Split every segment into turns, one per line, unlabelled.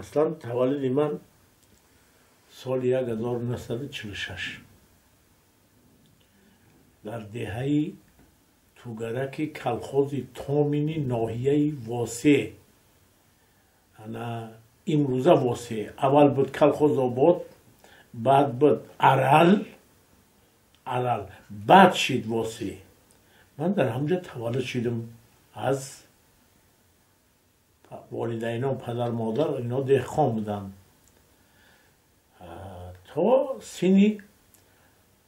Аслан таваллуди ман соли 1946 дар деҳаи Тугараки колхози Томини ноҳияи Восе. Ана имрӯза Восе. Аввал буд Колхозобод, баъд буд Арал, Арал, баъд шид Восе. Ман дар ҳамҷа таваллуд шидам. Аз волидайнон, падар, модар ино деҳқон буданд. То синни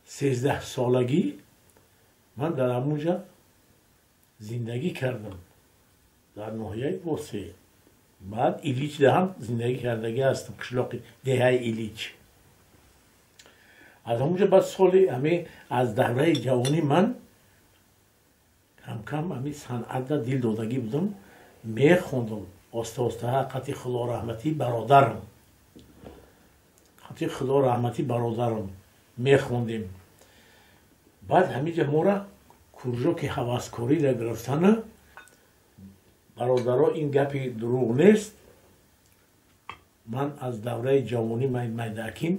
13 солагӣ ман дар ҳамунҷа зиндагӣ кардам, дар ноҳияи Восе. Баъд Иличда ҳам зиндагӣ кардагӣ ҳастам, қишлоқи деҳаи Илич. Аз ҳамунҷа баъд соли ҳами аз давраи ҷавонӣ ман камкам ҳами санъатда дил додагӣ будам, мехондам оста оста. Қати худо раҳматӣ бародарам, қати худо раҳматӣ бародарам мехондем. Баъд ҳамиҷа мора кружоки ҳаваскориро гирифтана. Бародаро, ин гапи дурӯғ нест. Ман аз давраи ҷавонӣ майдаким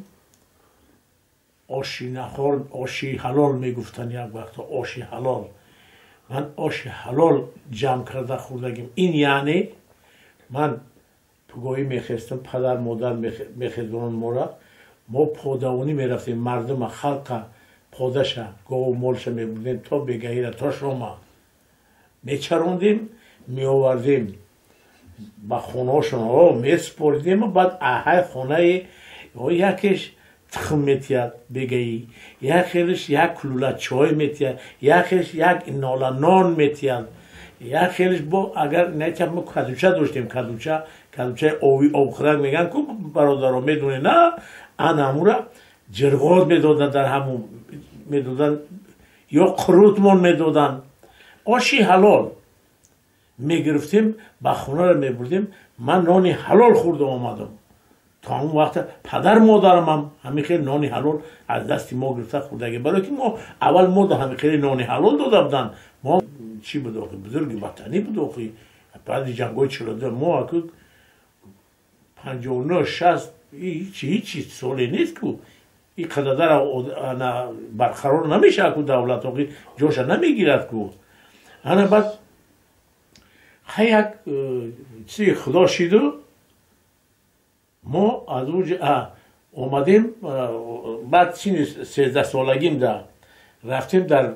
оши нахор, оши ҳалол мегуфтанд як вақто, оши ҳалол. Ман оши ҳалол ҷамъ карда хӯрдагим. Ин яъне ман пугоҳӣ мехестам, падар модар мехезонанд мора, мо подавонӣ мерафтем, мардума, халқа подаша, гову молша мебурдем, то бегаҳира, то шома мечарондем, меовардем ба хонаҳошон месупоридем. Баъд аҳай хонаи якеш тухм метиҳад бегаӣ, якелиш як кулула чой метиҳад, якелиш як нола нон метиҳад, якелиш бо агар неча. Мо кадуча доштем, кадуча, кадучаи ови, обхӯрак меган ку, бародаро, медонед на? Ана ҳамура ҷирғот медоданд, дар ҳамун медоданд ё қурутмон медоданд. Оши ҳалол мегирифтем, ба хонаро мебурдем. Ман нони ҳалол хӯрда омадам. То ҳамон вақта падар модарамам ҳамин хел нони ҳалол аз дасти мо гирифта хӯрдаги, барое ки мо аввал мо ҳамин хели нони ҳалол дода буданд. Мо чӣ буд охи, бузурги ватанӣ буд охи, баъди ҷангҳои 42 мо аку 59, 60 ҳичи соле нест ку, ин қададара барқарор намешавад ку, давлат охи ҷоша намегирад ку. Ана баъд хай як чизи худо шиду мо аз уҷа омадем. Баъд сини 13 солагим да рафтем дар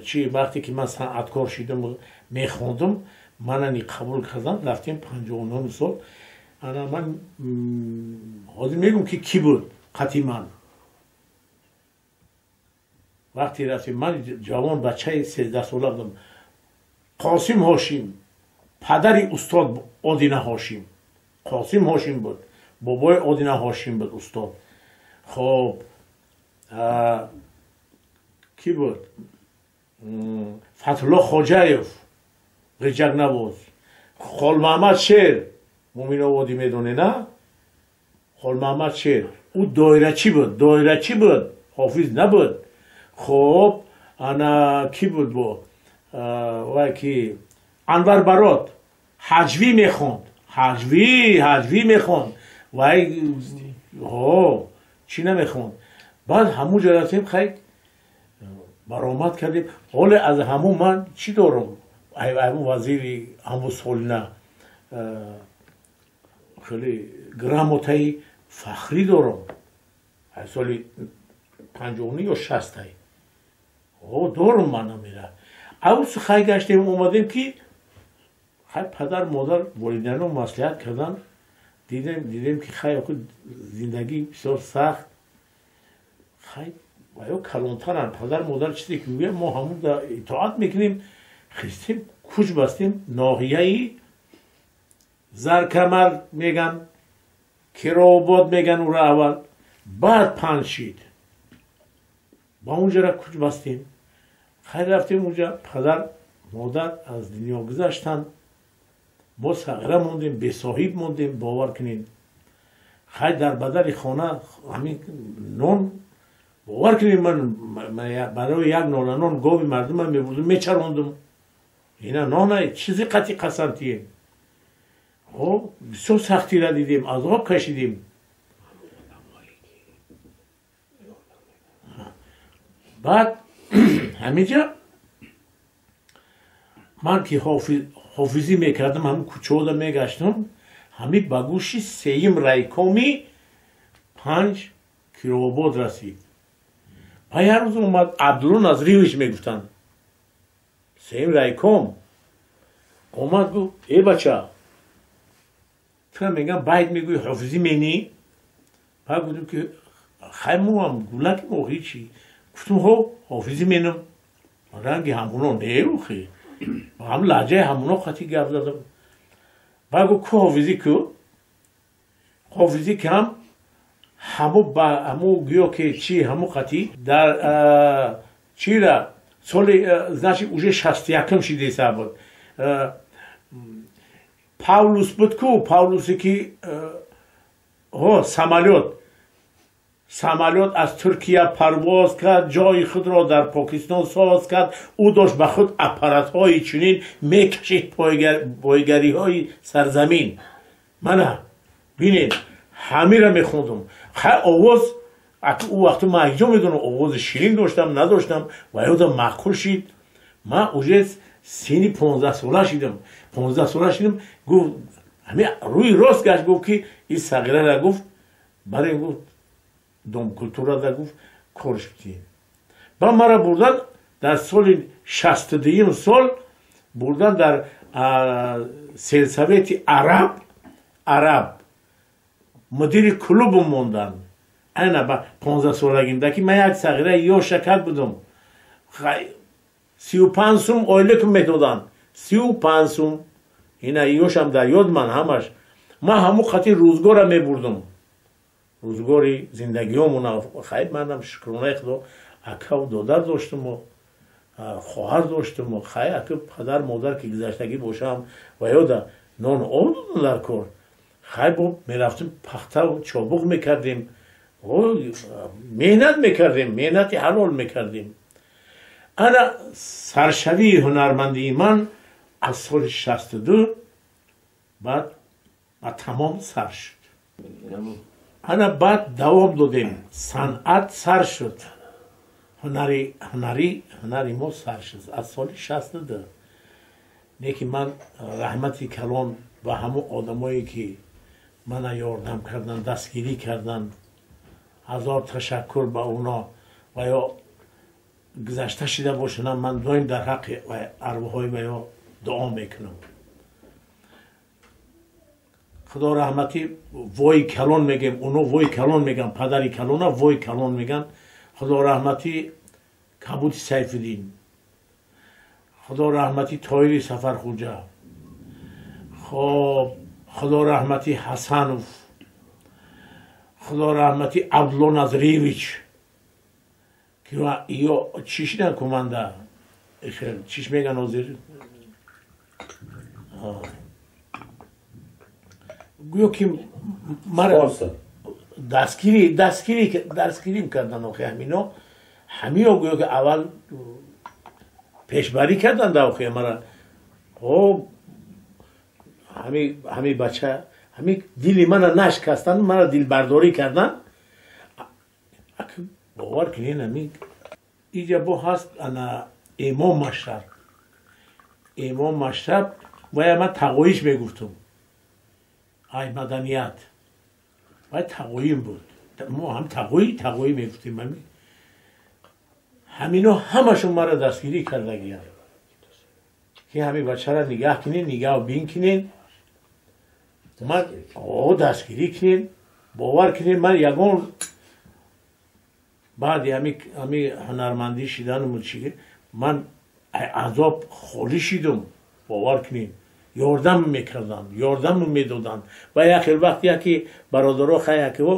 чи, вақте ки ман санъаткор шидам, мехондум, манани қабул кардам, рафтем 59 сол. Ана ман ҳозир мегӯм ки кӣ буд қати ман. Вақте рафтем, ман ҷавон бачаи 13 сола будам. Қосим Ҳошим, падари устод Одина Ҳошим, Қосим Ҳошим буд, бобои Одина Ҳошим буд устод. Хоб, кӣ буд? Фатҳулло Хоҷаев, ғиҷакнавоз, Холмаҳмад Шер, Муминоводӣ медоне на? Холмаҳмад Шер, ӯ доирачӣ буд, доирачӣ буд, ҳофиз набуд. Хоб, ана кӣ буд бо вай, ки Анвар Барот, ҳаҷвӣ мехонд, ҳаҷвӣ, ҳаҷвӣ мехонд вай, ҳо, чӣ намехонд. Баъд ҳамун ҷо рафтем, хай баромад кардем. Ҳоле аз ҳамун ман чӣ дорам, ҳамун вазири ҳамун солина хеле грамотаи фахрӣ дорам, соли 59 ё 60-ай дорам ман амира. Авс хай гаштем, омадем ки хай падар модар, волидайно маслиҳат кардан, дидем ки хай зиндагӣ бисёр сахт. Хай ё калонтаранд, падар модар чизе ки мегӯяд, мо ҳамун итоат мекунем. Хистем, кӯч бастем, ноҳияи Заркамар меган, Кировобод меган ура аввал, баъд Панҷшид, ба унҷара кӯч бастем. Хай рафтем унҷа, падар модар аз дунё гузаштанд, мо сағира мондем, бесоҳиб мондем, бовар кунед. Хай дар бадали хона ҳамин нон, бовар кунед, ман барои як нола нон гови мардума мебурдум, мечарондум. Ина нона чизи қати қасамтие. Бисёр сахтира дидем, азоб кашидем. Баъд ҳаминҷа ман ки ҳофизӣ мекардам, ҳамин кӯчаода мегаштам, ҳамин ба гӯши сеюм райкоми 5 Кировобод расид. Ба як рӯз омад Абдулло Назриевич мегуфтанд. Сеюм райком омад, гуфт: э бача, ту мегам байт мегӯӣ, ҳофизӣ менӣ? Баъд гуфтем ки хай моам гулаки мо ҳичи. Гуфтум ҳо, ҳофизӣ менам. Ранги ҳамуно неухи. Ҳам лаҳҷаи ҳамуно қати гап задам. Баъд гуфт: ку ҳофизӣ ку? Ҳофизӣ кам ҳаму ба ҳаму гӯё ки чи ҳаму қати дар чира соли значит уже 61-м шидеса буд. Павлус буд ку, Павлусе ки ҳо самолёт аз Туркия парвоз кард, ҷои худро дар Покистон соз кард. Ӯ дошт ба худ аппаратҳои чунин мекашид пойгариҳои сарзамин. Мана бинед, ҳамира мехондум. Хай овоз ӯ вақту ман ҳеҷо медонам овози ширин доштам надоштам, ва ёдам маъқул шид. Ман уже синни 15 сола шидам. 15 сола шидам, гуфт ҳами рӯи рост гашт, гуфт ки ин сағирара гуфт барем, гуфт дом культурада гуфт корш битием. Ба мара бурдан дар соли 62-юм сол бурдан дар сельсовети Араб мудири клубу мондан. Айна ба 15 солагим даки ман як сағира ёшакак будум. 35 сум ойлик медоданд. 35 сум. Ина ёшам дар ёд ман ҳамаш. Ман ҳамун қати рӯзгора мебурдум. Рӯзгори зиндагиёмона. Хайр, манам шукронаи худо акаву додар доштуму хоҳар доштуму хай ака падар модар ки гузаштагӣ бошам ва ёда нон об додам дар кор. Хай бо мерафтем пахтаву чобуқ мекардем, меҳнат мекардем, меҳнати ҳалол мекардем. Ана саршавии ҳунармандии ман аз соли 62 баъд ба тамом сар шуд. Ана баъд давом додем, санъат сар шуд. Ҳунари мо сар шуд аз соли 62. Не ки ман раҳмати калон ба ҳамон одамое ки мана ёрдам кардан, дастгирӣ кардан, ҳазор ташаккур ба уно. Ва ё гузашта шида бошанам, ман доим дар ҳаққи арвоҳои ва ё дуо мекунам. Худо раҳматӣ вой калон мегем, уно вой калон меган, падари калона вой калон меган. Худо раҳматӣ Кабути Сайфиддин, Худо раҳматӣ Тоири Сафархуҷа, хоб Худо раҳматӣ Ҳасанов, Худо раҳматӣ Абдулло Назриевич ки ё чӣ шидан команда чиш меган ҳозир, гӯё ки мара дастгирим кардан. Охи ҳамино ҳамиё гӯё ки аввал пешбарӣ кардан да охи мара. Ҳами бача ҳами дили мана нашкастан, мара дилбардорӣ кардан. Бовар кунед, ҳами иҷа бо ҳаст ана Имом Машраб. Имом Машраб вая ман тағоиш мегуфтум. Ай маданият вай тағоим буд. Мо ҳам тағоӣ мегуфтем. Ҳамино ҳамашон мара дастгирӣ кардагиянд ки ҳами бачара нигаҳ кунед, нигаҳ бин кунед, ман дастгирӣ кунед. Бовар кунед, ман ягон баъди ҳами ҳунармандӣ шидануму чи ман азоб холӣ шидум. Бовар кунед, ёрдам мекарданд, ёрдам медоданд. Ва як хел вақт яке бародаро хай якеҳо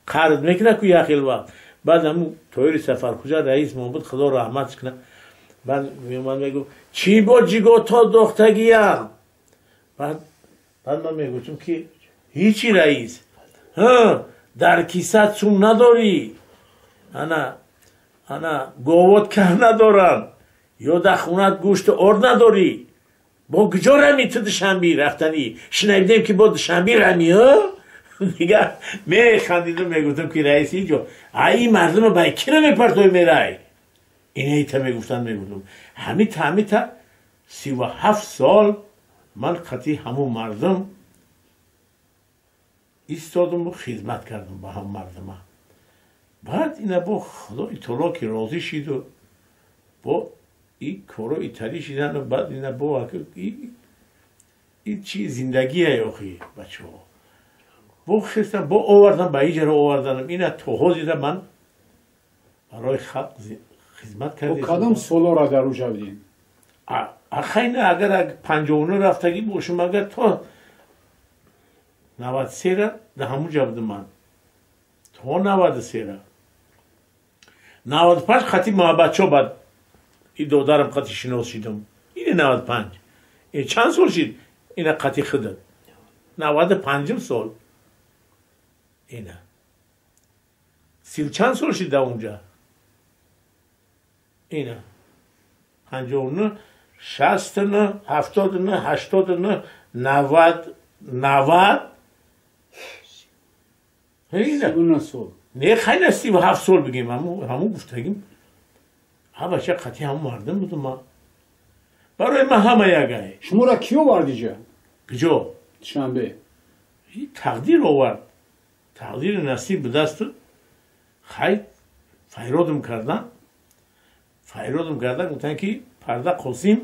қарз мекунад ку як хел вақт. Баъд ҳамун Тоири Сафархуҷа раис мо буд, Худо раҳматш кунад. Баъд меомад мегуфт: чӣ бо ҷигото дохтагиям? Баъд ман мегуфтам ки ҳичи раис, дар киса сум надорӣ, ана говот каҳ надоранд, ё дар хунат гӯшту орд надорӣ. Бо куҷо рами ту Душанби рафтанӣ? Шунавидем ки бо Душанби рами, дигар механдидум, мегуфтам ки раиси иҷо а ин мардума ба кира мепартои мерай? Инаита мегуфтанд, мегуфтам ҳамита ҳамита 37 сол ман қатъи ҳамун мардум истодуму хизмат кардам ба ҳам мардума. Баъд ина бо Худои таоло ки розӣ шиду бо и коро италӣ шидану баъд ина бо и чи зиндагие охи бачаҳо бо хестам, бо овардан ба иҷаро оварданам, ина то ҳозира ман барои халқ хизмат кардем.
Кадом солора дар уҷа будем?
Ахайна агар 59 рафтагӣ бошум, агар то 93-ра дар ҳамун ҷа будам ман, то 93-ра. 95 хати Муҳаббатшо, баъд и додарам қати шинос шидам. Ина 95 чанд сол шид, ина қати худат 95-м сол, ина сил чанд сол шид дар унҷа, ина 59, 69, 79, 89, 90, 90. Не, хайна 37 сол бигем, ҳамун гуфтагим. Ҳа бача, қатъи ҳамун мардум будум ман. Барои ман ҳама ягай.
Шуморо кӣ овард иҷа?
Куҷо?
Душанбе.
Тақдир овард. Тақдири насиб будасту. Хай файродум кардан. Файродум кардан, гуфтан ки Парда Қосим,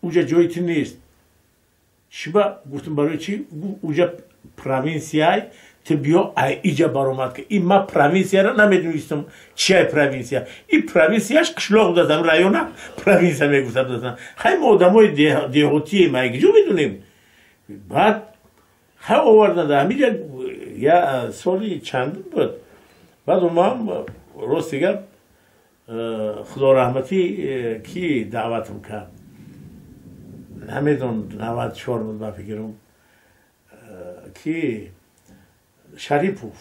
уҷа ҷои ту нест. Чиба? Гуфтум, барои чӣ? Уҷа провинсияй, ту биё ай иҷа баромад ки. Ин ман провинсияро намедонистам, чиай провинсия. Ин провинсияш қишлоқ будастам, района провинсия мегуфта будастам. Хай мо одамои деҳотием, ай куҷо медонем? Баъд хай оварданд ҳамиҷа, я соли чанд буд. Баъд омам, рости гап, Худо раҳматӣ ки даъватам кард, намедон, 94 буд ба фикрам, ки Шарипов.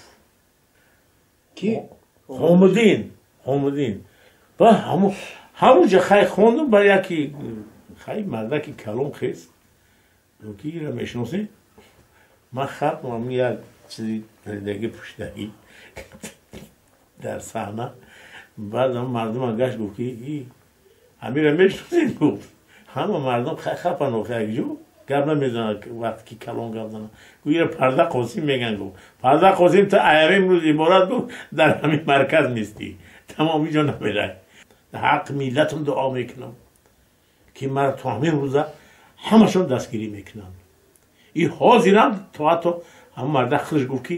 Ки?
Ҳомиддин, Ҳомиддин. Ба ҳамунҷа хай хондум, ба яки хай мардаки калон хест, ки ира мешиносӣ? Ман хатмам, як чизи зиндагӣ пуштагӣ дар саҳна. Баъд мардумам гашт, гуфт ки ҳамира мешиносед? Гуфт, ҳама мардум хапан, охи якҷо гап намезанад вақте ки калон гап занад. Гуфт, ира Парда Қосим меган. Гуфт, Парда Қосим, ту аями имрӯз иборат, гуфт, дар ҳамин марказ нестӣ, тамом, иҷо намерай. Ҳаққи миллатам дуо мекунам ки мара то ҳамин рӯза ҳамашон дастгирӣ мекунанд. И ҳозирам то ҳатто ҳамон марда худаш гуфт ки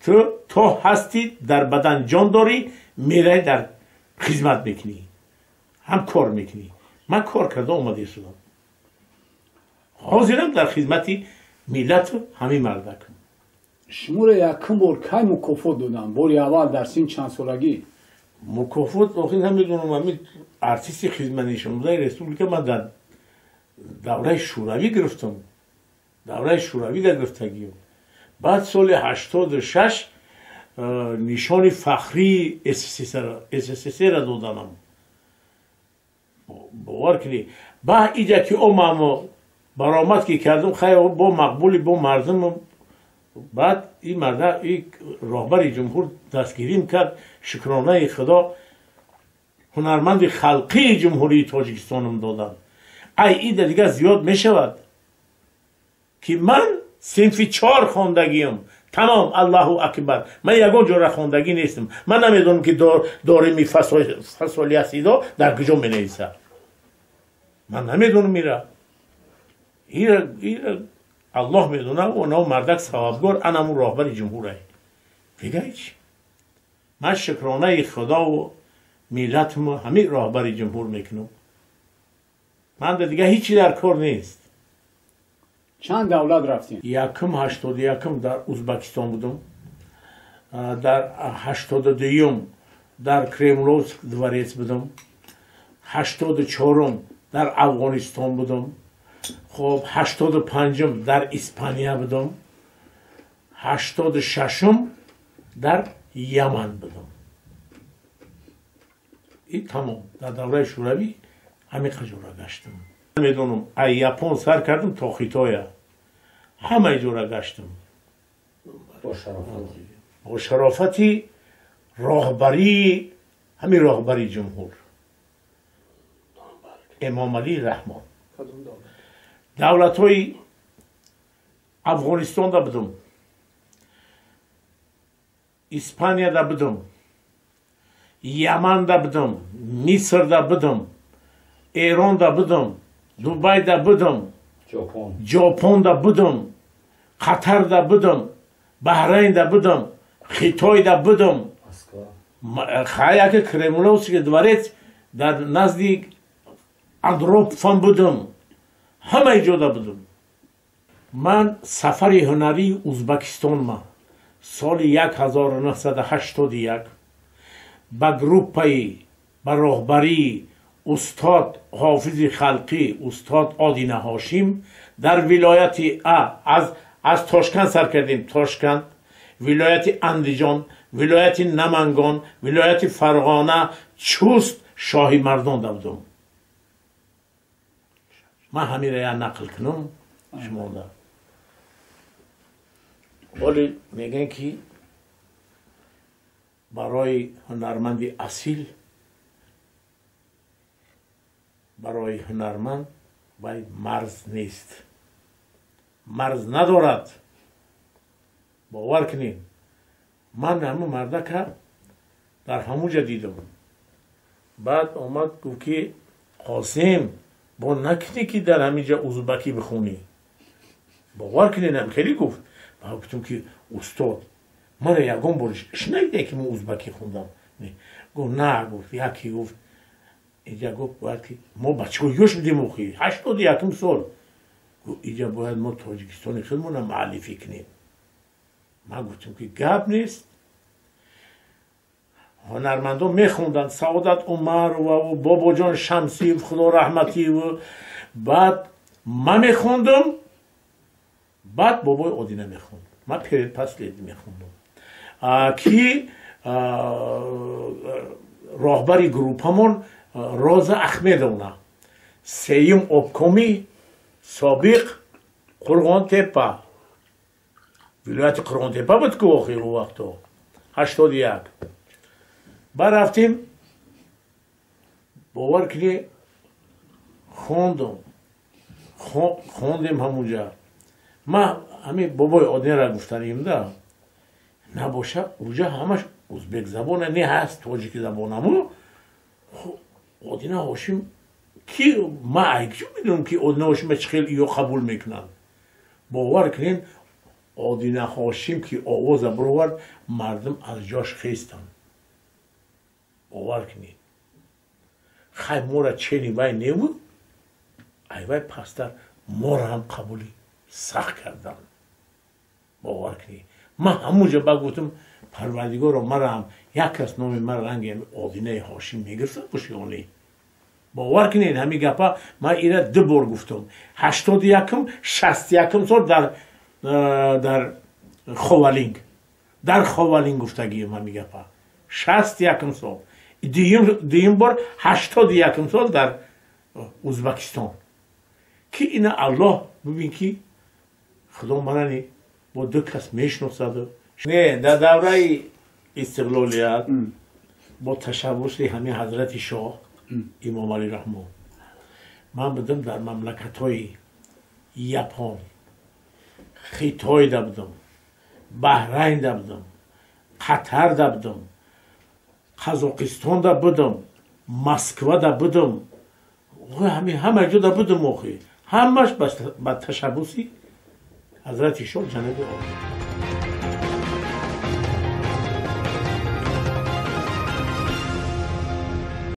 ту то ҳастӣ, дар бадан ҷон дорӣ, мерай, дар хизмат мекунӣ, ҳам кор мекунӣ. Ман кор карда омада шудам, ҳозирам дар хизмати миллату ҳамин мардакам.
Шуморо якум бор кай мукофот додам, бори аввал дар син чанд солагӣ?
Мукофот охир намедонам, ҳамин артисти хизматнишондаи республика ман дар давраи шӯравӣ гирифтам, давраи шӯравӣ да гирифтагиам. Баъд соли 86 нишони фахрии СССР доданам, бовар кунӣ. Баъд иҷа ки омамо, баромад ки кардам, хай бо мақбули бо мардумам. Баъд ин марда, и роҳбари ҷумҳур дастгирим кард, шукронаи Худо, ҳунарманди халқии Ҷумҳурии Тоҷикистонам доданд. Ай ида дигар зиёд мешавад ки ман синфи чор хондагиам, тамом, Аллаҳу акбар. Ман ягон ҷора хондагӣ нестам, ман намедонам ки дорими фасолиясидо дар куҷо менависад, ман намедонам. Ира Аллоҳ медонад, оно мардак савобгор, анамун роҳбари ҷумҳурай, дига ҳеч. Ман шукронаи Худову миллатму ҳамин роҳбари ҷумҳур мекунам, ман дига ҳечи дар кор нест.
Чанд давлат рафтем?
Якум 81-ум дар Узбекистон будум, дар 82-юм дар Кремловск дворец будум, 84-ум дар Афғонистон будум, хоб, 85-ум дар Испания будум, 86-ум дар Яман будум. И тамом, дар давраи шӯравӣ ҳамин қаҷора гаштам. Медонам, ай Япон сар кардам то Хитоя. Ҳамаи ҷора гаштам. Бо шарофати роҳбарии ҳамин роҳбари ҷумҳур Эмомалӣ Раҳмон. Давлатҳои Афғонистонда будам, Испанияда будам, Яманда будам, Мисрда будам, Эронда будам, Дубайда будам, Ҷопонда будам, Қатарда будам, Баҳрайнда будам, Хитойда будам. Хаяки Кремловский дворец дар назди Андроповам будам. Ҳамаи ҷода будам. Ман сафари ҳунарии Узбекистонма соли 1981 ба группаи ба роҳбарии устод Ҳофизи Халқӣ, устод Одина Ҳошим дар вилояти аз Тошканд сар кардем. Тошканд, вилояти Андиҷон, вилояти Намангон, вилояти Фарғона, Чуст, Шоҳи Мардонда будам. Ман ҳамира я нақл кунам шумода. Оли мегӯянд ки барои ҳунарманди асил, барои ҳунарманд вай марз нест, марз надорад. Бовар кунед, ман ҳамун мардака дар ҳамун ҷа дидам. Баъд омад гуфт ки Қосим, бо накунӣ ки дар ҳамин ҷа узбакӣ бихонӣ. Бовар кунед, ҳам хеле гуфт. Ман гуфтам ки устод, мана ягон бор шунавиде ки ман узбакӣ хондам? Гуфт на, гуфт яке гуфт инҷа гуфт бояд ки мо бачаҳо ёш будем охи 81 сол. Гуфт инҷа бояд мо Тоҷикистони худмона муаллифӣ кунем. Ман гуфтам ки гап нест. Ҳунармандон мехонданд, Саодат Умароваву Бобоҷон Шамсиев, Худо раҳматиеву. Баъд ман мехондам, баъд бобои Одина мехонд. Ман передпоследний мехондам. Ки роҳбари группамон Роза Ахмедовна, сеюм обкоми собиқ Қурғонтепа, вилояти Қурғонтепа буд ку охир у вақто 81. Баъд рафтем, бовар кунед, хондам, хондем ҳамунҷа. Ман ҳамин бобои Одинара гуфтанем да, набоша уҷа ҳамаш узбек забона не ҳаст, тоҷики забонаму. Одина Ҳошим ки ман айкҷо медонам ки Одина Ҳошима чӣ хел иё қабул мекунанд. Бовар кунед, Одина Ҳошим ки овоза бировард, мардум аз ҷош хестанд. Бовар кунед, хай мора чени вай небуд, ай вай пастар мора ҳам қабули сахт карданд. Бовар кунед, ман ҳамунҷа ба гуфтам Парвардигоро, мара ҳам як кас номи мара ранги Одинаи Ҳошим мегирифта бошёне. Бовар кунед, ҳамин гапа ман ира ду бор гуфтам. 81-м, 61-м сол дар Ховалинг, дар Ховалинг гуфтагием ҳамин гапа. 61-м сол, дуюм бор 81-м сол дар Узбекистон. Ки ина Аллоҳ бибин ки Худо манани бо ду кас мешиносаду. Не, дар давраи истиқлолият бо ташаббуси ҳамин ҳазрати шоҳ Имомалӣ Раҳмон ман будам дар мамлакатҳои Япон, Хитойда будам, Баҳрайнда будам, Қатарда будам, Қазоқистонда будам, Москвада будам, ҳама ҷода будам охи. Ҳамаш ба ташаббуси ҳазрати шоҳ ҷаноби олӣ.